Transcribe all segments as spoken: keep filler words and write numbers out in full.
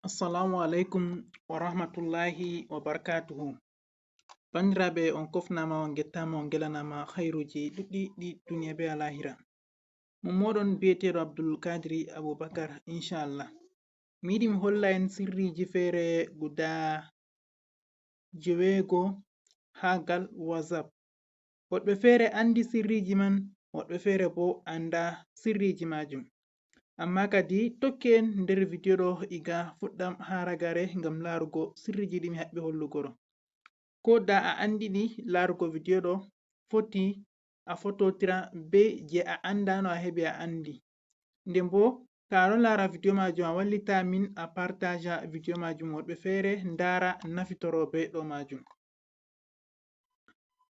Assalamu alaikum wa rahmatullahi wa barakatuhu. Bandiraɓe, on kofnama, on gettama, on gelanama khairuji ɗuɗɗi ɗi duniya be alahira. Mo moɗon biyeteɗo Abdul Kadiri Abubakar, inshallah. Mi yiɗi mi holla en sirriji fere guda joweego ha gal WhatsApp. Woɗɓe fere andi sirriji man, woɗɓe fere bo anda sirriji majum. Amma kadi tokki en nder video ɗo iga fuɗɗam ha ragare ngam larugo sirriji ɗi mi haɓɓi hollugo ɗo. Ko da a andi ɗi, larugo video ɗo foti a fototira be je a andano a heɓi a andi. Nden bo, to a ɗon lara video majum, a wallita min a partaja video majum woɗɓe fere ndara nafitoro be ɗo majum.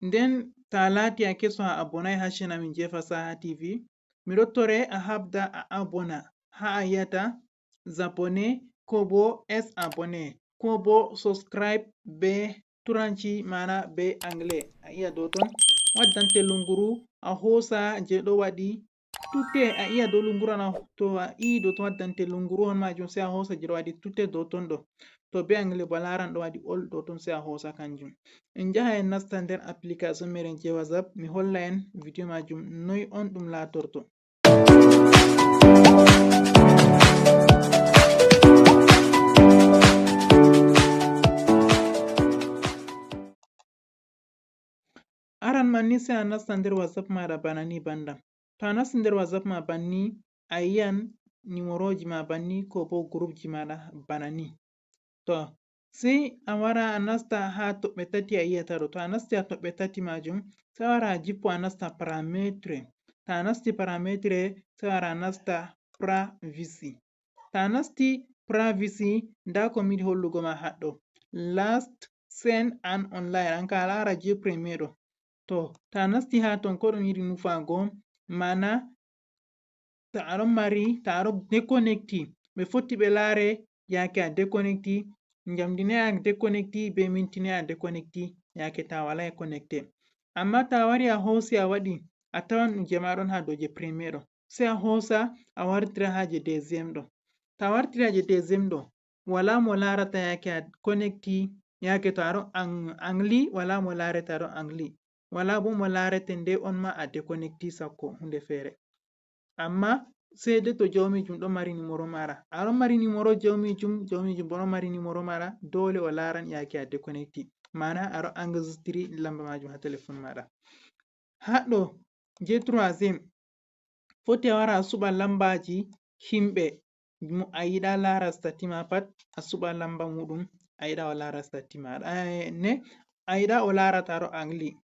Nden to a lati a keso a abonai ha channel amin je Fasaha T V, mi ɗo tore a habda a abona ha a yiyata s'abonner ko bo s'abonner ko bo subscribe be turanci mana be anglais. A yiya dow ton waddante lunguru, a hosa je ɗo waɗi tute, a yiya dow lunguru ana to a yi dow ton waddante lunguru on majum, sai a hosa je ɗo waɗi tute dow ton ɗo. To be anglais bo laran ɗo waɗi all dow ton, sai a hosa kanjum. En jaha en nasta nder application meren je WhatsApp, mi holla en video majum noi on ɗum latorto. Aran man ni sai a nasta nder WhatsApp maɗa bana ni bandam. To a nasti nder WhatsApp ma banni, a yiyan nimoroji ma banni ko bo groupji maɗa bana ni. To, sai a wara a nasta ha toɓɓe tati a yiyata ɗo. To a nasti ha toɓɓe tati majum, sai a wara a jippo a nasta parametre. To a nasti parametre, sai a wara a nasta privacy. To a nasti privacy, nda ko mi yiɗi hollugo ma haɗɗo. Last seen and online. An ka a lara je premier ɗo. To, to a nasti ha ton, ko ɗum yiɗi nufago, mana to a ɗon mari, to a ɗon deconnecti, ɓe fotti ɓe lare yake a deconnecti, njamdi ne a deconnecti, be minti ne a deconnecti, yake to a walai connecte. Amma to a wari a hosi a waɗi, a tawan ɗum je ma ɗon ha dow je premier ɗo. Sai a hosa a wartira ha je deuxième ɗo. To a wartira je deuxième ɗo, wala mo larata yake a connecti, yake to a ɗon ang-, angli, wala mo larete a ɗon angli. Wala bo mo larete nde on ma a deconnecti sakko hunde fere. Amma sai de to jawmijum ɗon mari nimoro mara. A ɗon mari nimoro jawmijum, jawmijum bo ɗon mari nimoro mara, dole o laran yake a deconnecti. Mana a ɗon enregistriri lamba majum ha telefon maɗa. Haɗɗo, je troisième, foti a wara a suɓa lambaji himɓe mo a yiɗa lara statut ma pat, a suɓa lamba muɗum, a yiɗa o lara statut ma. Eh, ne, a yiɗa o lara taro angli.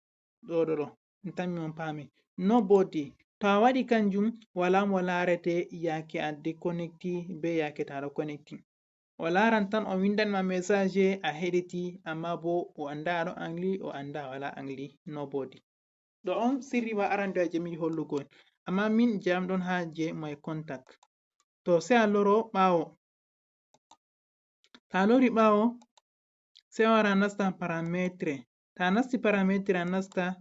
Ɗo, ɗo, ɗo. Mi tammi on pami. Nobody. To a waɗi kanjum, wala mo larete yake a deconnecti be yake taro connecti. O laran tan o windan ma message a heɗiti, amma bo o anda a ɗon angli, o anda a wala angli. Nobody. Ɗo on sirri wa arandewa je mi yiɗi hollugo en. Amma min jam ɗon ha je my contact. To sai a loro ɓawo. To a lori ɓawo, sai a wara a nasta parametre. To a nasti parametre a nasta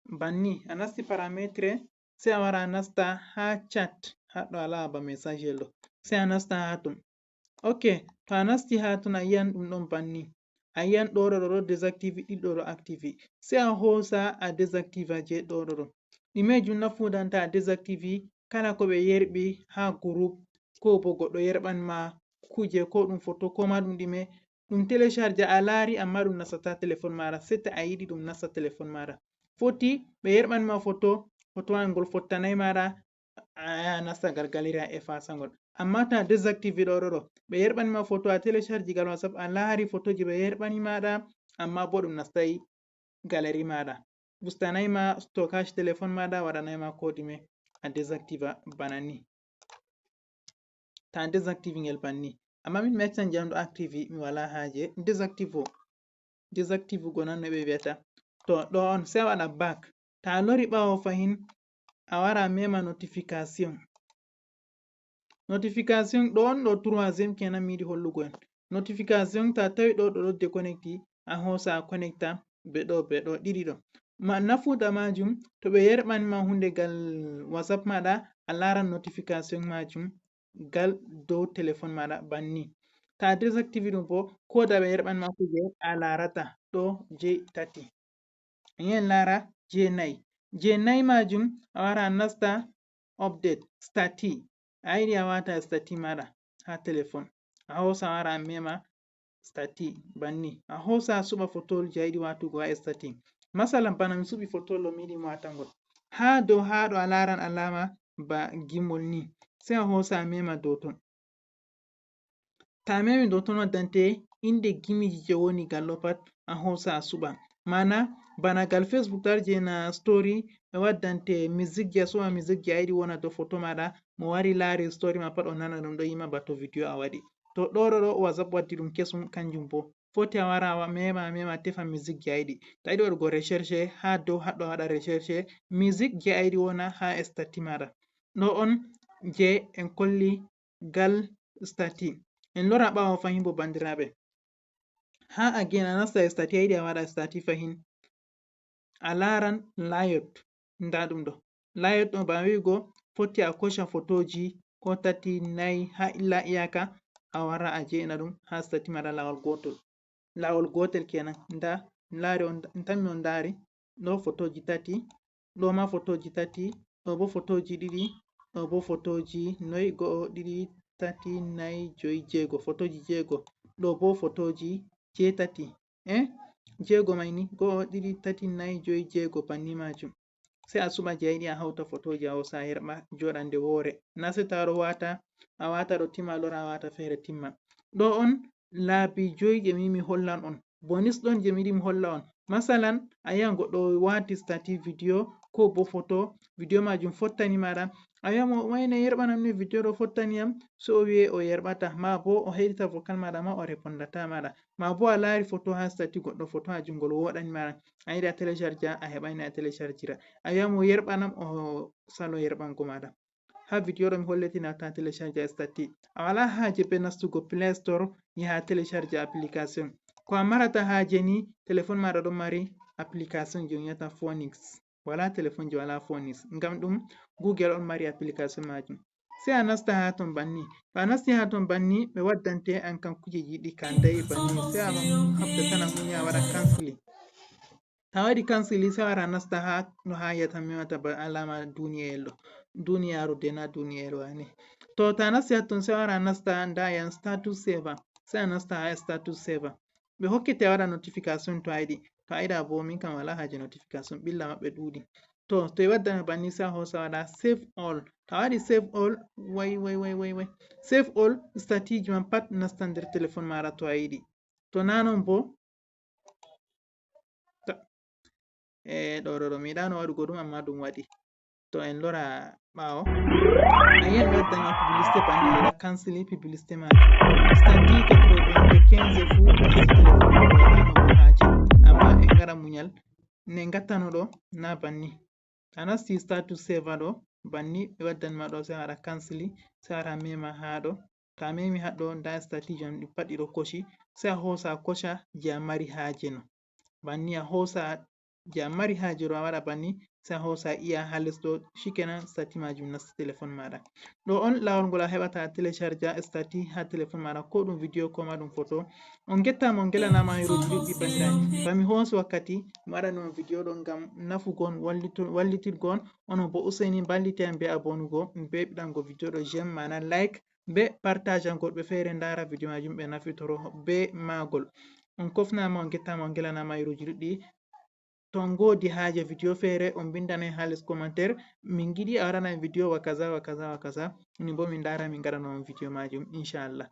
banni. A nasti parametre, sai a wara a nasta ha chat. Haɗɗo a lawa ba message ɗo. Sai a nasta ha ton. Ok, to a nasti ha ton a yiyan ɗum ɗon banni. A yiyan ɗo ɗo ɗo désactivé, ɗiɗo ɗo activé. Sai a hosa a désactivé je ɗo ɗo ɗo. Ɗume jum nafudanta a désactivé kala ko ɓe yerɓi ha groupe ko bo goɗɗo yerɓan ma kuje ko ɗum photo ko ma ɗum ɗume. Ɗum télécharge a lari amma ɗum nasata téléphone maɗa. Sai to a yiɗi ɗum nasta téléphone maɗa. Foti ɓe yerɓan ma photo, photo an ngol fottanai maɗa, a yaha nasta gal galerie a efface ngol. Amma to a désactivé ɗo ɗo ɗo, ɓe yerɓani ma photo a télécharge gal WhatsApp a laari photo ji ɓe yerɓani maɗa, amma bo ɗum nastai galerie maɗa. Ustanai ma stockage téléphone maɗa, waɗanai ma ko ɗume, a désactivé bana ni. To a désactivé ngel banni. Amma min mi accan jam ɗo activé, mi wala haje désactivé. Désactivé go nan no ɓe wi'ata. To ɗo on sai a waɗa back. To a lori ɓawo fahin, a wara a mema notification. Notification ɗo on ɗo troisième kenan mi yiɗi hollugo en. Notification to a tawi ɗo ɗo ɗo déconnecté, a hosa a connecta be ɗo be ɗo ɗiɗi ɗo. Ma nafuda majum to ɓe yerɓani ma hunde gal WhatsApp maɗa a laran notification majum gal dow téléphone maɗa banni. To a désactivé ɗum bo, ko da ɓe yerɓan ma kuje a laarata ɗo je tati. Yen laara je nayi. Je nayi majum a wara a nasta update statut. A yiɗi a wata statut maɗa ha téléphone. A hosa a wara a mema statut banni. A hosa a suɓa fotowol je a yiɗi watugo ha statut. Masalan bana mi suɓi fotowol ɗo mi yiɗi mi watangol. Ha dow ha ɗo a laran alama ba gimol ni. Sai a hosa a mema dow ton. To a memi ɗo ton waddante inde gimiji je woni gal ɗo pat a hosa a suɓa. Mana bana gal Facebook tar je na story ɓe waddante music je a suɓa music je a yiɗi wona dow foto maɗa mo wari lari story ma pat o nana ɗum ɗo yima ba to video a waɗi. To ɗo ɗo ɗo WhatsApp waddi ɗum kesum kanjum bo. Foti a wara a mema a mema a tefa music je a yiɗi. To a yiɗi waɗugo recherche ha dow haɗɗo a waɗa recherche music je a yiɗi wona ha statut maɗa. Ɗo on je en kolli gal statut. En lora ɓawo fahin bo bandiraɓe. Ha again a nasta statut a yiɗi a waɗa statut fahin. A laran layout nda ɗum ɗo. Layout ɗo ba wigo foti a koca fotoji ko tati nayi ha illa iyaka a wara a je'ina ɗum ha statut maɗa lawol gotol. Lawol gotel kenan nda lari on tammi on dari ɗo fotoji tati. Ɗo ma fotoji tati, ɗo bo fotoji ɗiɗi, ɗo bo fotoji noy, go'o, ɗiɗi, tati, nayi, joyi, jeego, fotoji jeego, ɗo bo fotoji jeetati, eh? Jeego mai ni, go'o, ɗiɗi, tati, nayi, joyi, jeego, banni majum. Sai a suɓa je a yiɗi a hauta fotoji a hosa a yerɓa joɗande wore. Na sai ta ɗo wata, a wata ɗo timma a lora a wata fere timma. Ɗo on laabi joyi je mi mi hollan on. Bonus ɗon je mi yiɗi mi holla on. Masalan, a yi'an goɗɗo wati statut video ko bo foto, video majum fottani maɗa. A yi'a mo wayne yerɓanam ni video ɗo fottani yam, so o wi'e o yerɓata, ma bo o heɗita vocal maɗa ma o repondata maɗa. Ma bo a lari foto ha statut goɗɗo foto ha jungol woɗani maɗa. A yiɗi a télécharge a heɓani a téléchargira. A yi'a mo yerɓanam o salo yerɓango maɗa. Ha video ɗo mi hollitina ta télécharge statut. A wala haje be nastugo Play Store yaha télécharge application. Ko a marata haje ni téléphone maɗa ɗon mari application je on yata Phoenix. Wala téléphone je wala Phoenix. Ngam ɗum Google on mari application majum. Sai a nasta ha ton banni. To a nasti ha ton banni ɓe waddante an kan kujeji ɗi kandai banni. Sai a habda tan a munya a waɗa canceling. Ta waɗi canceli sai wara nasta ha no ha yata mewata ba alama duniyayel ɗo. Duniyaru de na duniyayel wane. To ta nasti hatton sai wara nasta nda yan status saver. Sai a nasta ha status saver. Ɓe hokkete a waɗa notification to a yiɗi. To a yiɗa bo min kam wala haje notification ɓilla maɓɓe ɗuɗi. To to e waddana banni sai a hosa waɗa save all. To a waɗi save all way way way way way. Save all statiji man pat nasta nder téléphone maɗa to a yiɗi. To na non bo e ɗo ɗo ɗo mi yiɗano waɗugo ɗum amma ɗum waɗi. To en lora ɓawo a yiyan ɓe waddani publicité banni a waɗa canceli publicité majum. Statut quatre-vingt-quinze fu asti téléphone o waɗano mo haje amma en ngara muñal ne gattano ɗo na banni. A nasti status saver ɗo banni ɓe waddan ma ɗo sai a waɗa canceli sai a waɗa mema ha ɗo. To a memi ha ɗo nda statut ji am ɗi pat ɗi ɗo koci sai a hosa a koca je a mari haje no. Banni a hosa je a mari haje ɗo a waɗa banni sai a hosa a iya ha les ɗo shikenan statut majum nasti téléphone maɗa. Ɗo on lawol ngol a heɓata a télécharge statut ha téléphone maɗa ko ɗum video ko ma ɗum photo. On gettama on gelanama heroji ɗuɗɗi bandiraɓe. Ba mi hosi wakkati mi waɗani on video ɗo ngam nafugo on wallitirgo on. Onon bo useni mballite am be abonugo be ɓiɗango video ɗo j'aime mana like be partage an goɗɓe feere ndara video majum ɓe nafitoro be magol. On kofnama on gettama on gelanama heroji ɗuɗɗi. To on godi haje video feere on mbindanay ha les commentaire min giɗi a waɗanay video wa kaza wa kaza wa kaza. Min bo min ndara min ngaɗana on video majum inchallah.